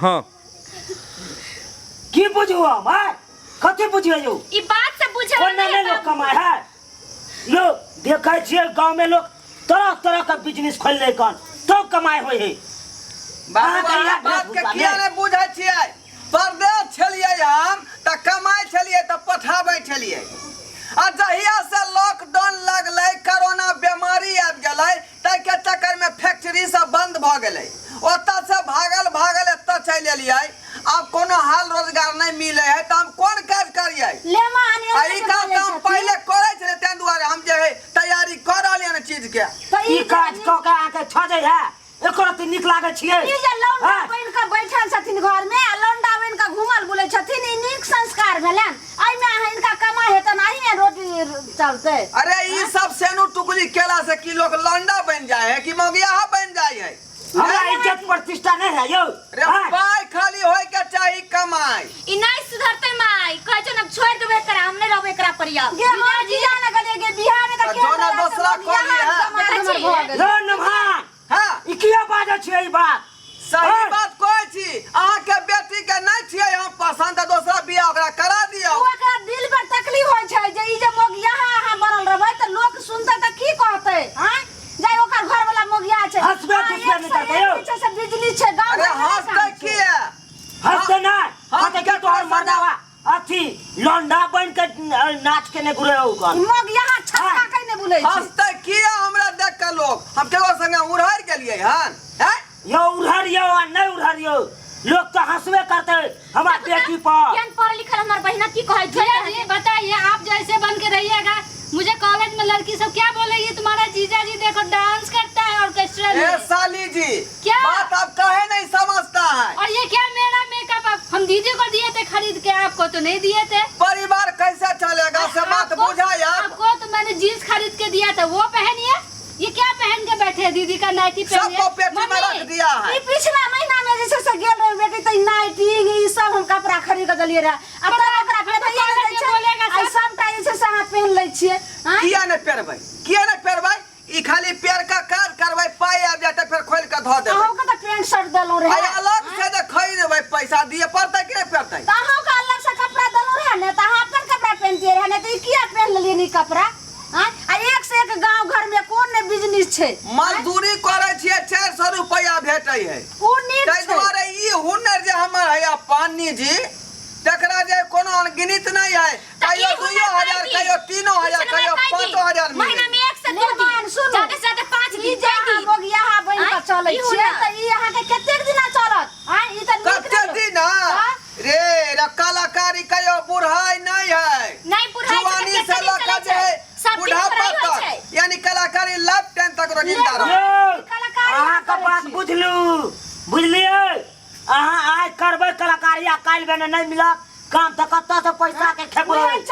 हाँ की बुझू हम आय कथी बुझिए यौ ई बात से बुझे कोना नहि लोक कमाय है यौ देखै छियै गाँव में लोक तरह तरह का बिजनेस खोलि लै कन तब कमाइ होइ है बाबू अहाँके अहाँ इएह बात के धियापुता किया नहि। नहि बुझै छियै परदेश छलियै हम तऽ कमाइ छलियै तऽ पठाबै छलियै आ जहिया से लॉकडाउन लगलै कोरोना बेमारी आबि गेलै ताहिके चक्करमे फैक्ट्री सब बंद भऽ गेलै ओतऽ से भागल भागल एतऽ चलि एलियै आब कोनो हाल रोजगार नहि मिलै है तऽ हम कोन काज करियै ले माँ अनेरे आ ई काज तऽ हम पहिले करै छलियै ताहि दुआरे हम जे है तैयारी कऽ रहलियै हन चीजके तऽ ई काज कऽ के अहाँके छजै है एको रत्ती नीक लागै छियै ई जे लौंडा हाँ? बनि कऽ बैठल छथिन घर में आ लौंडा बनि कऽ घूमल बुलै छथिन ई नीक संस्कार भेलनि एहिमे अहाँ हिनका कमाइ हेतनि एहिमे रोटी चलतै अरे ई सब सेनु टुकली केला से की लोग लौंडा बन जाए है कि मौगियाहा बन जाए है हमरा इज्जत प्रतिष्ठा नहीं है यौ रे हाँ? पाई खाली होय के चाही कमाई ई नहीं सुधरते माई कहै छौ ने छोड़ देबै एकरा हम नहीं रहबै एकरा पर आब गे माँ जिया न गेलियै गे बिहार में तऽ तऽ जो ना दोसरा कऽ लिहे। हमर भऽ गेल यौ नमहान हाँ ई किया बाजै छियै ई बात सही हाँ? बात कहै छी अहाँके बेटी के नहि छियै हम पसंद तऽ दोसरा बियाह ओकरा करा दियौ ओकरा दिल पर तकलीफ होइ छै जे ई जे मोगियाहा अहाँ बनल रहबै तऽ लोक सुनतै तऽ की कहतै आँय जाय ओकर घर वाला मोगिया छै हंसबे आ, दुसबे एक नहि से करतै एक यौ। जे छै से बिजली छै गाँव अरे घर मे नहि हंसतै काम छै। किया हंसते नहि हम कहतै कि तोहर मर्दावा अथी लौंडा बन के नाच के ने घुरे ओकर ई मोगियाहा छक्का हाँ। कै नहि बुलै छै हंसतै किया हमरा देख के लोग हम केकरो संगे उड़हर गेलियै हन हैं यौ उड़हर यौ आ नहि उड़हर यौ लोग तो हंसबे करते हमार बेटी पर केहन पढ़ल लिखल हमर बहिना की कहै छै जीजा जी बताइए आप जैसे बन के रहिएगा मुझे कॉलेज में लड़की सब क्या बोलेगी तुम्हारा जीजा जी देखो डांस करता है ऑर्केस्ट्रा ए में साली जी क्या? बात आप काहे नहीं समझता है और ये क्या मेरा मेकअप आप हम दीदी को दिए थे खरीद के आपको तो नहीं दिए थे परिवार कैसे चलेगा से बात आपको- बुझाए आप आपको तो मैंने जीन्स खरीद के दिया था वो पहनिए ये क्या पहन के बैठे हैं दीदी का नाइटी पहनिए सबको पेटी में रख दिया है ई पिछला महीना में जे छै से गेल रहे बेटी तऽ ई नाइटी ई सब हम कपड़ा खरीद के देलियै रहे आ तब ओकरा बोलेगा पेन्हैये नहि दै छै बोलेगा आ ई सब। सबटा जे छै से अहाँ पेन्ह लै छियै आँय? किया नहीं पेरबै किया नहीं पेरबै ई खाली पेर का काज करबै पाई आबि जेतै फेर खोलि के धऽ देबै अहूँके तऽ पेंट शर्ट देलहुँ आइ रहे अलग से जे खरीदबै पैसा दिए पड़तै कि नहि पड़तै तऽ अहूँके अलग से कपड़ा देलहुँ रहे ने तऽ अहाँ अपन कपड़ा पहिनतियै रहे ने तऽ ई किया पहिन लेलियै ई कपड़ा आँय? आ एक से एक गाँव घर में कोन ने बिजनेस छै मजदूरी करै छियै 400 रुपया भेटै है ओ नीक ताहि छै दुआरे ई हुनर जे हमर है अपन जी तकरा जे कोनो अनगिनत नहीं है तऽ कहियो ई दुइयो हुनर हजार पाइ दी। कहियो 3000 कुछ कहियो नहि पाइ दी। 5000 महीना मिले में एक से दू निर्माण दिन सुनू। ज्यादा से ज्यादा 5 ई दिन जे पाइ अहाँ दी। मोगियाहा बनि कऽ आँय? चलै ई छियै हुनर। तऽ ई अहाँके कतेक दिना चलत आँय ई तऽ नीक कते नहि दिन हाँ? रे रे कलाकारी कहियो बुढ़ाई नहीं है नहीं बुढ़ाई छै तऽ जुआनी कते से दिन लऽ चलै के जे छै? है सब दिन बुढ़ापा बुढ़ाई होइ तक छै। यानी कलाकारी लाइफ टाइम तक रोजिंदा रह यौ कलाकारी अहाँके करै बात छी। बुझलू बुझलियै अहाँ आइ करबै कलाकारी आ काल्हि भेने नहि मिलत काम तऽ कतऽ से पैसा के खेबै।